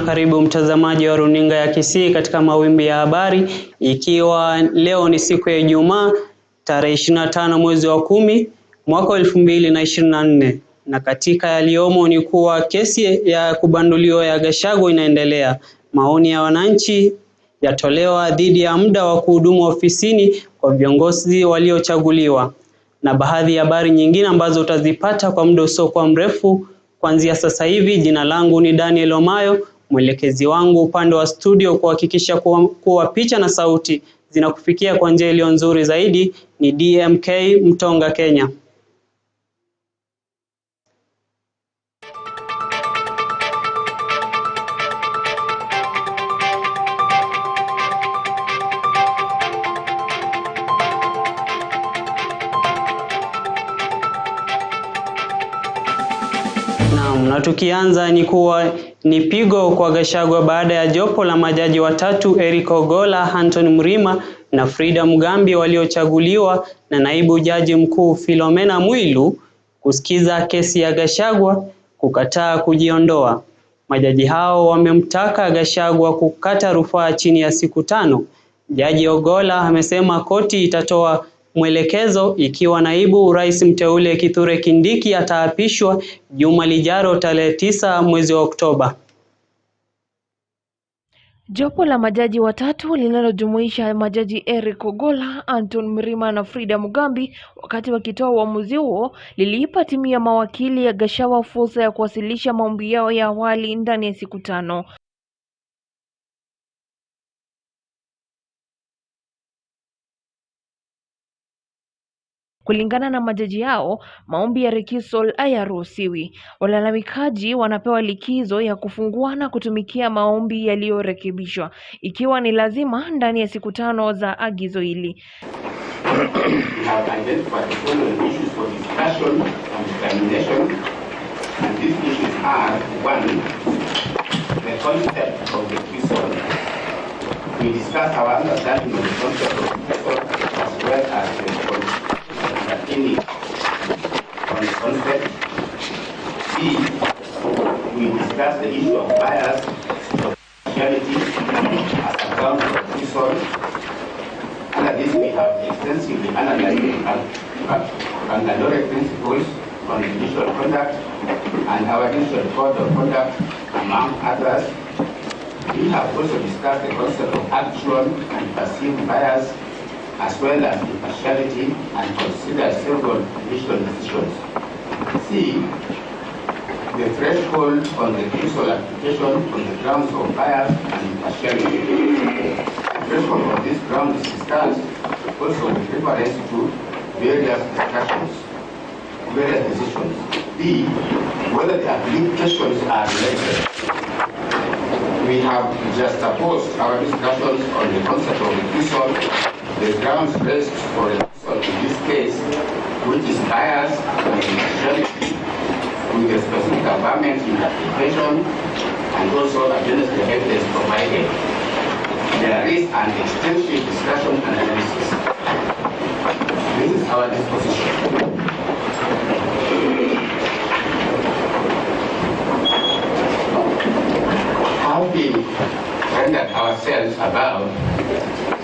karibu mtazamaji wa runinga ya Kisii katika mawimbi ya habari, ikiwa leo ni siku ya Ijumaa tarehe 25 mwezi wa 10 mwaka 2024, na katika yaliyomo ni kuwa kesi ya kubanduliwa ya Gachagua inaendelea. Maoni ya wananchi yatolewa dhidi ya muda wa kuhudumu ofisini kwa viongozi waliochaguliwa, na baadhi ya habari nyingine ambazo utazipata kwa muda usiokuwa mrefu kuanzia sasa hivi. Jina langu ni Daniel Omayo, mwelekezi wangu upande wa studio kuhakikisha kuwa picha na sauti zinakufikia kwa njia iliyo nzuri zaidi ni DMK Mtonga, Kenya. Na tukianza ni kuwa ni pigo kwa Gachagua baada ya jopo la majaji watatu Eric Ogola, Anthony Mrima na Frida Mugambi waliochaguliwa na naibu jaji mkuu Philomena Mwilu kusikiza kesi ya Gachagua kukataa kujiondoa. Majaji hao wamemtaka Gachagua kukata rufaa chini ya siku 5. Jaji Ogola amesema koti itatoa mwelekezo ikiwa naibu rais mteule Kithure Kindiki ataapishwa juma lijalo tarehe 9 mwezi wa Oktoba. Jopo la majaji watatu linalojumuisha majaji Eric Ogola, Anton Mrima na Frida Mugambi, wakati wakitoa uamuzi huo, liliipa timu ya mawakili ya Gachagua fursa ya kuwasilisha maombi yao ya awali ndani ya siku 5. Kulingana na majaji yao, maombi ya recusal hayaruhusiwi. Walalamikaji wanapewa likizo ya kufungua na kutumikia maombi yaliyorekebishwa ikiwa ni lazima ndani ya siku 5 za agizo hili. We have identified the following issues for discussion and determination, and these issues are: 1, the concept of recusal. We discuss our understanding of the concept of recusal as well as the on the concept. B, we discuss the issue of bias of partiality as a ground for recusal. Under this, we have extensively analyzed the Bangalore principles on judicial conduct and our judicial code of conduct, among others. We have also discussed the concept of actual and perceived bias as well as impartiality, and consider several judicial decisions. C, the threshold on the recusal application on the grounds of bias and impartiality. The threshold on this ground is discussed also with reference to various discussions, various decisions. D, whether the applications are related. We have juxtaposed our discussions on the concept of recusal, the grounds raised for recusal in this case, which is bias and impartiality, with the specific averments in the application and also against the evidence provided. There is an extensive discussion and analysis. This is our disposition. Having rendered ourselves above,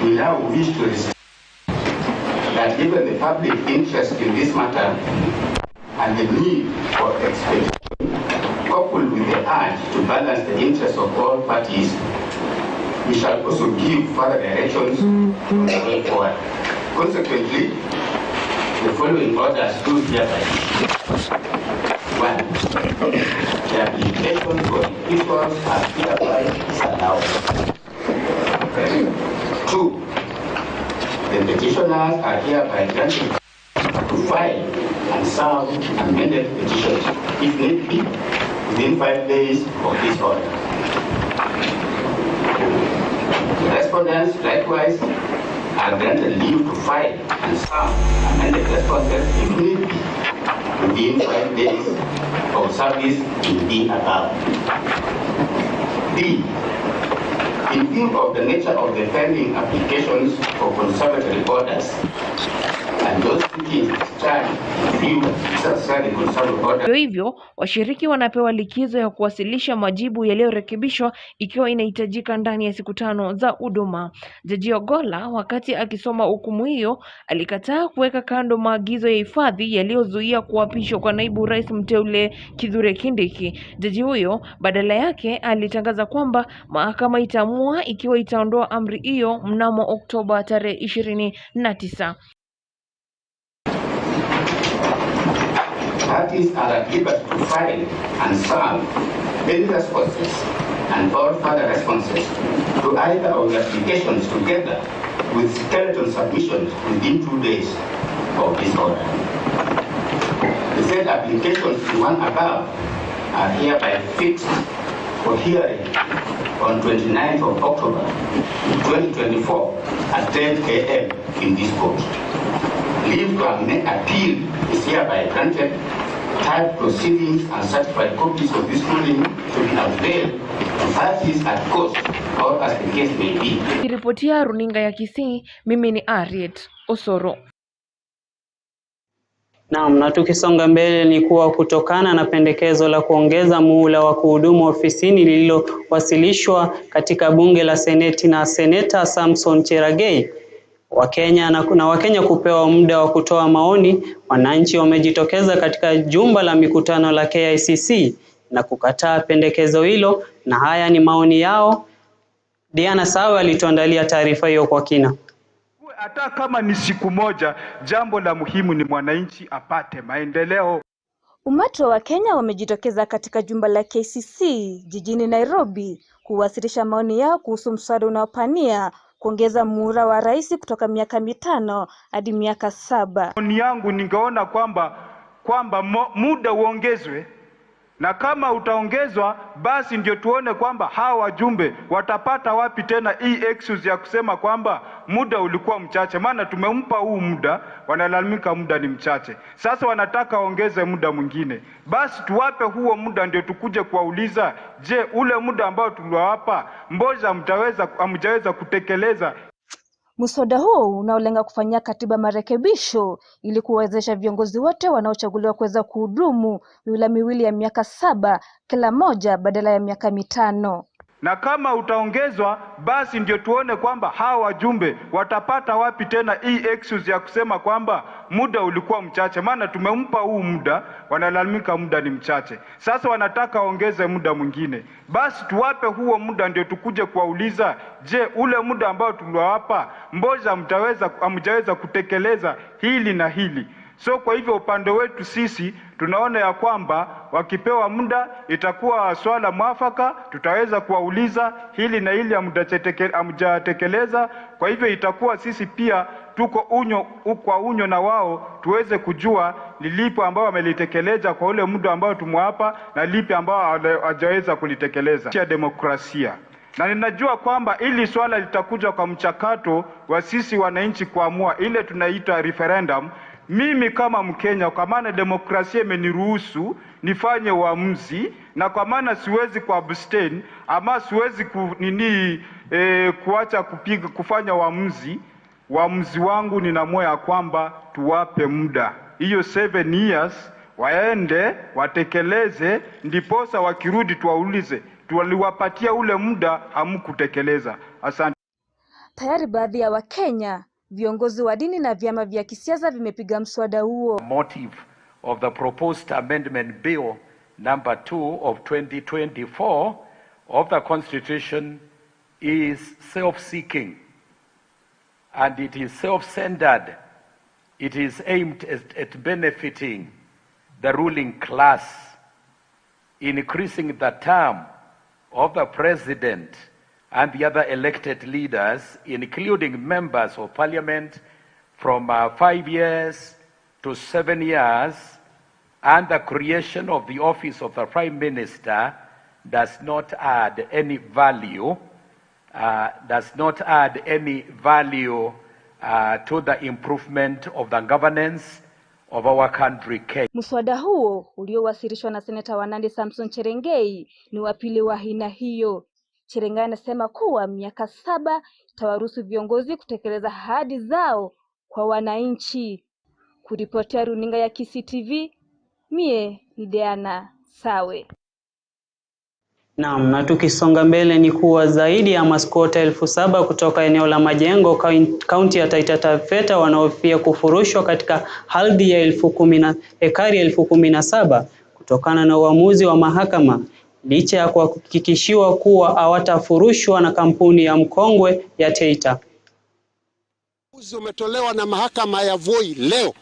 we now wish to restate that given the public interest in this matter and the need for expedition, coupled with the urge to balance the interests of all parties, we shall also give further directions on the way forward. Consequently, the following orders do hereby. 1. The application for recusals are hereby disallowed. 2. The petitioners are hereby granted to file and serve amended petitions, if need be, within 5 days of this order. The respondents, likewise, are granted leave to file and serve amended responses, if need be, within 5 days of service in the above. B, in view of the nature of the pending applications for conservatory orders and And those seeking to discharge, refute, set aside the conservative order. Hivyo hivyo, washiriki wanapewa likizo ya kuwasilisha majibu yaliyorekebishwa ikiwa inahitajika ndani ya siku 5 za huduma. Jaji Ogolla, wakati akisoma hukumu hiyo, alikataa kuweka kando maagizo ya hifadhi yaliyozuia kuapishwa kwa naibu rais mteule Kithure Kindiki. Jaji huyo badala yake alitangaza kwamba mahakama itaamua ikiwa itaondoa amri hiyo mnamo Oktoba tarehe 29. Parties are at liberty to file and serve any responses and all further responses to either of the applications together with skeleton submissions within 2 days of this order. The said applications, the one above, are hereby fixed for hearing on 29th of October 2024 at 10 a.m. in this court. Leave to amend appeal is hereby granted. Type proceedings and certified copies of this ruling to be availed to parties at cost or as the case may be. Nikiripotia runinga ya Kisii, mimi ni Harriet Osoro. Naam, na tukisonga mbele ni kuwa kutokana na pendekezo la kuongeza muhula wa kuhudumu ofisini lililowasilishwa katika bunge la Seneti na Seneta Samson Cherargei, Wakenya na Wakenya kupewa muda wa kutoa maoni, wananchi wamejitokeza katika jumba la mikutano la KICC na kukataa pendekezo hilo, na haya ni maoni yao. Diana Sawe alituandalia taarifa hiyo kwa kina. Hata kama ni siku moja, jambo la muhimu ni mwananchi apate maendeleo. Umati wa Wakenya wamejitokeza katika jumba la KICC jijini Nairobi kuwasilisha maoni yao kuhusu mswada unaopania kuongeza muhula wa rais kutoka miaka 5 hadi miaka 7. Maoni yangu ningeona kwamba muda uongezwe, na kama utaongezwa basi ndio tuone kwamba hawa wajumbe watapata wapi tena hii excuse ya kusema kwamba muda ulikuwa mchache. Maana tumempa huu muda, wanalalamika muda ni mchache. Sasa wanataka ongeze muda mwingine. Basi tuwape huo muda ndio tukuje kuwauliza, je, ule muda ambao tuliwapa mbona hamjaweza kutekeleza? Mswada huo unaolenga kufanyia katiba marekebisho ili kuwezesha viongozi wote wanaochaguliwa kuweza kuhudumu mihula miwili ya miaka 7 kila moja badala ya miaka 5. Na kama utaongezwa basi ndio tuone kwamba hawa wajumbe watapata wapi tena hii excuse ya kusema kwamba muda ulikuwa mchache. Maana tumempa huu muda, wanalalamika muda ni mchache. Sasa wanataka ongeze muda mwingine. Basi tuwape huo muda ndio tukuje kuwauliza, je, ule muda ambao tuliwapa mbona hamjaweza kutekeleza hili na hili? So kwa hivyo upande wetu sisi tunaona ya kwamba wakipewa muda itakuwa swala mwafaka, tutaweza kuwauliza hili na hili hamjatekeleza. Kwa hivyo itakuwa sisi pia tuko unyo kwa unyo na wao, tuweze kujua ni lipi ambao wamelitekeleza kwa ule muda ambao tumewapa na lipi ambao hawajaweza kulitekeleza. Ya demokrasia. Na ninajua kwamba ili swala litakuja kwa mchakato wa sisi wananchi kuamua, ile tunaita referendum. Mimi kama Mkenya, kwa maana demokrasia imeniruhusu nifanye uamuzi, na kwa maana siwezi ku abstain ama siwezi kuacha kufanya uamuzi, uamuzi wangu ninaamua ya kwamba tuwape muda hiyo 7 years waende watekeleze, ndiposa wakirudi tuwaulize tuliwapatia ule muda hamkutekeleza. Asante. Tayari baadhi ya Wakenya, viongozi wa dini na vyama vya kisiasa vimepiga mswada huo. Motive of the proposed amendment bill number 2 of 2024 of the Constitution is self-seeking and it is self-centered. It is aimed at benefiting the ruling class, increasing the term of the president and the other elected leaders, including members of parliament, from 5 years to 7 years, and the creation of the office of the prime minister does not add any value, to the improvement of the governance of our country, Kenya. Mswada huo uliowasilishwa na seneta wa Nandi Samson Cherargei ni wa pili wa aina hiyo. Cherargei anasema kuwa miaka 7 itawaruhusu viongozi kutekeleza ahadi zao kwa wananchi. Kuripotia runinga ya Kisii TV, mie ni Diana Sawe. Naam, na tukisonga mbele ni kuwa zaidi ya maskota 7,000 kutoka eneo la Majengo kaunti ya Taita Taveta wanahofia kufurushwa katika ardhi ya ekari 17,000 kutokana na uamuzi wa mahakama, licha ya kuhakikishiwa kuwa hawatafurushwa na kampuni ya mkongwe ya Taita. Uamuzi umetolewa na mahakama ya Voi leo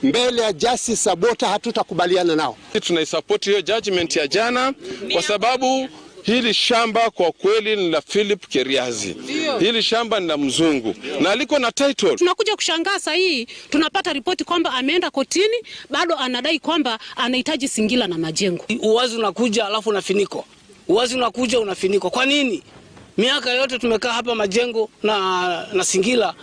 mbele ya Justice Sabota, hatutakubaliana nao. Tunaisupport hiyo judgment ya jana kwa sababu hili shamba kwa kweli ni la Philip Keriazi. Hili shamba ni la mzungu na aliko na title. Tunakuja kushangaa saa hii tunapata ripoti kwamba ameenda kotini, bado anadai kwamba anahitaji Singila na Majengo. Uwazi unakuja alafu unafinikwa. Uwazi unakuja unafinikwa. Kwa nini? Miaka yote tumekaa hapa Majengo na Singila,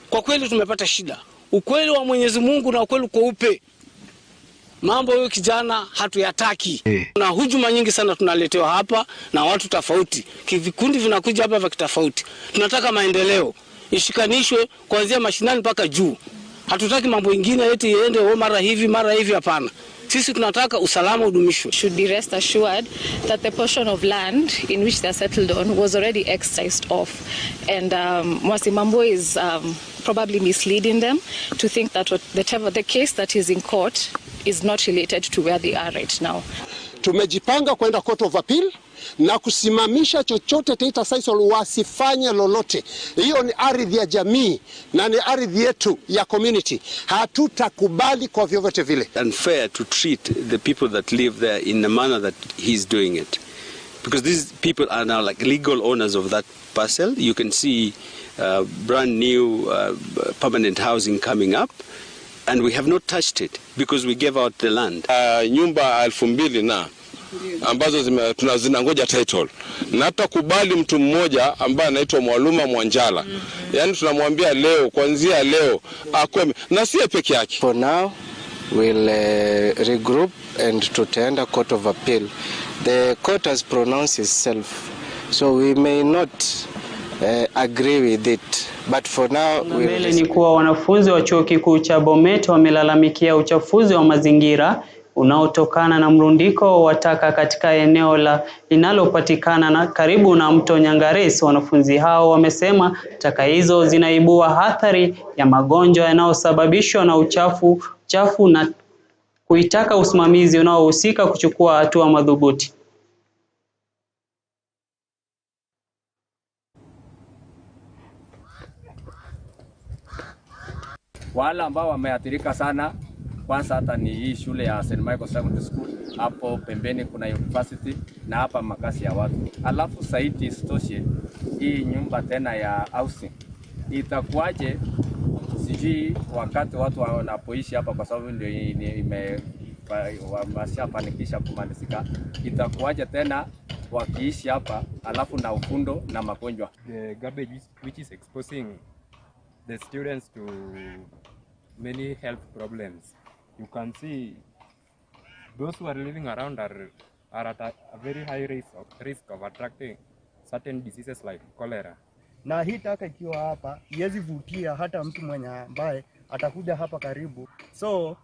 kwa kweli tumepata shida. Ukweli wa Mwenyezi Mungu na ukweli kweupe. Mambo hiyo kijana hatuyataki. Na hujuma nyingi sana tunaletewa hapa na watu tofauti. Vikundi vinakuja hapa vya kitofauti. Tunataka maendeleo ishikanishwe kuanzia mashinani mpaka juu. Hatutaki mambo mengine eti iende mara hivi mara hivi, hapana. Sisi tunataka usalama udumishwe. Should be rest assured that the portion of land in which they are settled on was already excised off, and Mwasimambo is probably misleading them to think that the case that is in court is not related to where they are right now. Tumejipanga kwenda Court of Appeal na kusimamisha chochote Taita Sisal wasifanye lolote. Hiyo ni ardhi ya jamii na ni ardhi yetu ya community. Hatutakubali kwa vyovyote vile. Unfair to treat the people that live there in the manner that he's doing it, because these people are now like legal owners of that parcel. You can see brand new permanent housing coming up, and we have not touched it because we gave out the land. Nyumba 2,000 na ambazo zinangoja title. Na hatakubali mtu mmoja ambaye anaitwa Mwaluma Mwanjala. Yaani tunamwambia leo, kuanzia leo akome, na si peke yake. For now we'll regroup and tutaenda Court of Appeal. The court has pronounced itself, so we may not agree with it, but for now we mbele ni kuwa wanafunzi wa chuo kikuu cha Bomet wamelalamikia uchafuzi wa mazingira unaotokana na mrundiko wa taka katika eneo la linalopatikana na karibu na mto Nyangares. Wanafunzi hao wamesema taka hizo zinaibua athari ya magonjwa yanayosababishwa na uchafu na kuitaka usimamizi unaohusika kuchukua hatua madhubuti. Wale ambao wameathirika sana kwanza hata ni hii shule ya St. Michael Secondary School, hapo pembeni kuna university na hapa makazi ya watu. Alafu saiti isitoshe hii nyumba tena ya housing itakuwaje? Sijui wakati watu wanapoishi hapa, kwa sababu ndio imeshafanikisha kumalizika, itakuwaje tena wakiishi hapa alafu na ufundo na magonjwa? The garbage which is exposing the students to many health problems. You can see those who are living around are at a very high risk of attracting certain diseases like cholera. Na hii taka ikiwa hapa iwezi vutia hata mtu mwenye ambaye atakuja hapa karibu. So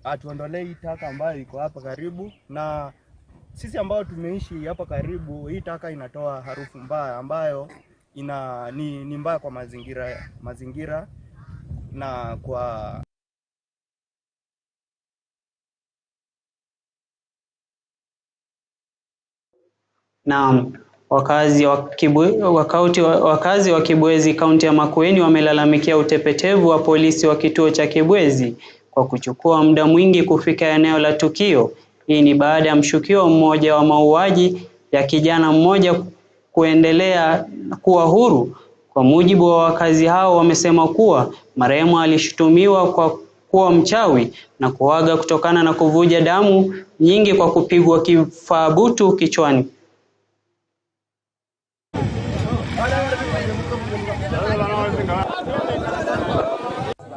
atuondolee hii taka ambayo iko hapa karibu, na sisi ambao tumeishi hapa karibu, hii taka inatoa harufu mbaya ambayo ni mbaya kwa mazingira na kwa. Naam, wakazi wa Kibwezi kaunti ya Makueni wamelalamikia utepetevu wa polisi wa kituo cha Kibwezi kwa kuchukua muda mwingi kufika eneo la tukio. Hii ni baada ya mshukiwa mmoja wa mauaji ya kijana mmoja kuendelea kuwa huru. Kwa mujibu wa wakazi hao, wamesema kuwa marehemu alishutumiwa kwa kuwa mchawi na kuaga kutokana na kuvuja damu nyingi kwa kupigwa kifaa butu kichwani.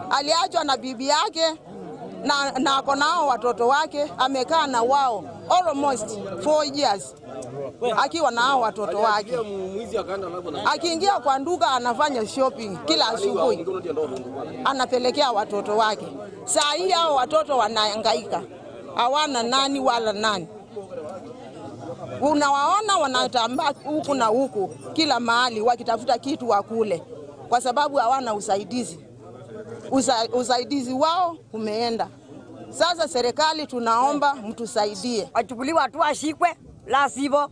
Aliachwa na bibi yake na ako nao watoto wake, amekaa na wao almost 4 years. akiwa na hao watoto wake. Akiingia kwa duka anafanya shopping kila asubuhi, anapelekea watoto wake. Saa hii hao watoto wanahangaika, hawana nani wala nani. Unawaona wanatambaa huku na huku kila mahali wakitafuta kitu wakule, kwa sababu hawana usaidizi. Usaidizi wao umeenda. Sasa serikali tunaomba mtusaidie. Achukuliwe hatua, ashikwe, la sivyo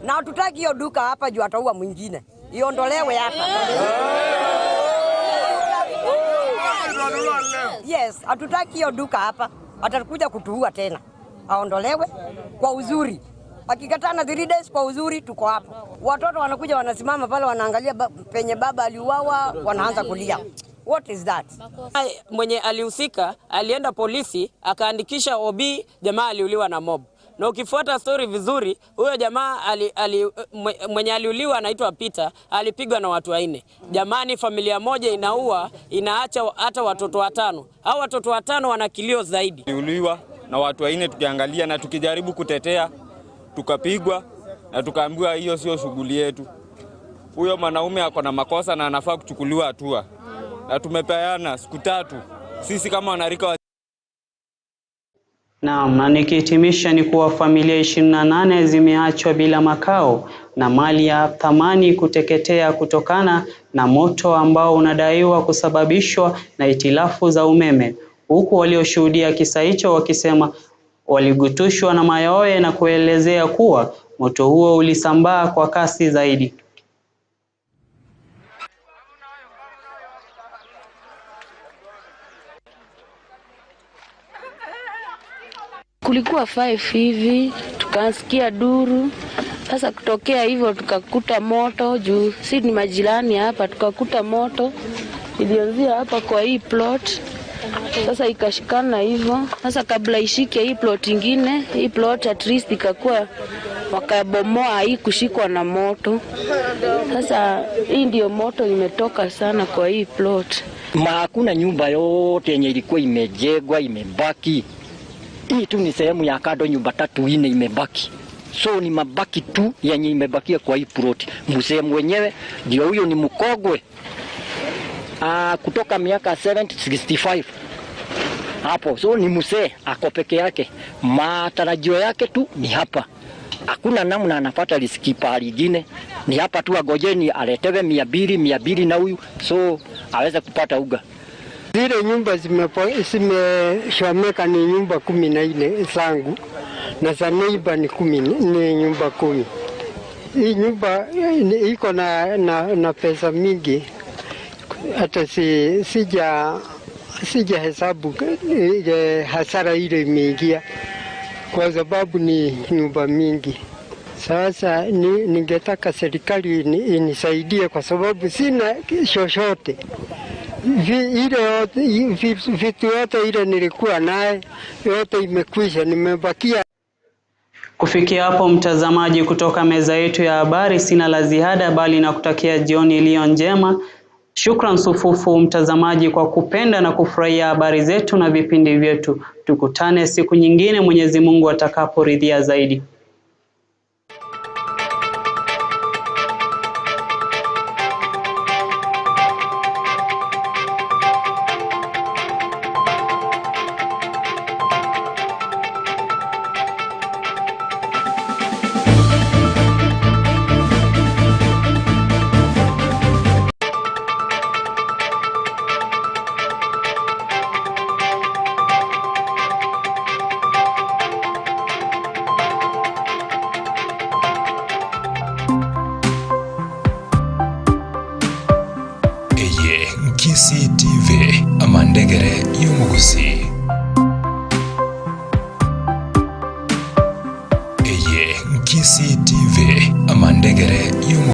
na hatutaki hiyo duka hapa juu ataua mwingine. Iondolewe hapa. Yes, hatutaki hiyo duka hapa. Atakuja kutuua tena. Aondolewe kwa uzuri. Akikataa na 3 days kwa uzuri tuko hapo. Watoto wanakuja wanasimama pale wanaangalia penye baba aliuawa, wanaanza kulia. What is that? Mwenye alihusika alienda polisi akaandikisha OB, jamaa aliuliwa na mob. Na ukifuata story vizuri, huyo jamaa mwenye aliuliwa anaitwa Peter, alipigwa na watu 4. Jamani, familia moja inaua, inaacha hata watoto 5. Hao watoto 5 wana kilio zaidi. Aliuliwa na watu 4, tukiangalia na tukijaribu kutetea, tukapigwa na tukaambiwa hiyo sio shughuli yetu. Huyo mwanaume ako na makosa na anafaa kuchukuliwa hatua. Na tumepeana siku 3 sisi kama wanarika. Naam, na nikihitimisha ni kuwa familia 28 zimeachwa bila makao na mali ya thamani kuteketea kutokana na moto ambao unadaiwa kusababishwa na hitilafu za umeme, huku walioshuhudia kisa hicho wakisema waligutushwa na mayowe na kuelezea kuwa moto huo ulisambaa kwa kasi zaidi. Kulikuwa 5 hivi, tukasikia duru. Sasa kutokea hivyo tukakuta moto juu, si ni majirani hapa, tukakuta moto ilianzia hapa kwa hii plot. Sasa ikashikana hivyo. Sasa kabla ishike hii plot ingine, hii plot at least ikakuwa wakabomoa hii kushikwa na moto. Sasa hii ndio moto imetoka sana kwa hii plot. Hakuna nyumba yote yenye ilikuwa imejengwa imebaki. Hii tu ni sehemu ya kado, nyumba 3 4 imebaki. So ni mabaki tu yenye imebakia kwa hii plot. Mzee mwenyewe ndio huyo, ni mkogwe. Kutoka miaka 765 hapo. So ni mzee ako peke yake. Matarajio yake tu ni hapa. Hakuna namna anapata riziki pahali ingine. Ni hapa tu, agojeni aletewe 200 200 na huyu, so aweze kupata uga. Zile nyumba zimeshomeka ni nyumba 14 zangu, na za neighbor ni 10, ni nyumba 10. Hii nyumba iko na pesa mingi, hata sija hesabu hasara ile imeingia, kwa sababu ni nyumba mingi. Sasa ningetaka serikali inisaidie kwa sababu sina chochote. Vitu yote ile nilikuwa naye yote imekwisha, nimebakia. Kufikia hapo, mtazamaji, kutoka meza yetu ya habari sina la ziada, bali nakutakia jioni iliyo njema. Shukran sufufu mtazamaji kwa kupenda na kufurahia habari zetu na vipindi vyetu. Tukutane siku nyingine Mwenyezi Mungu atakaporidhia zaidi. Kisii TV amandegere y'omugusi. Eye Kisii TV amandegere y'omugusi.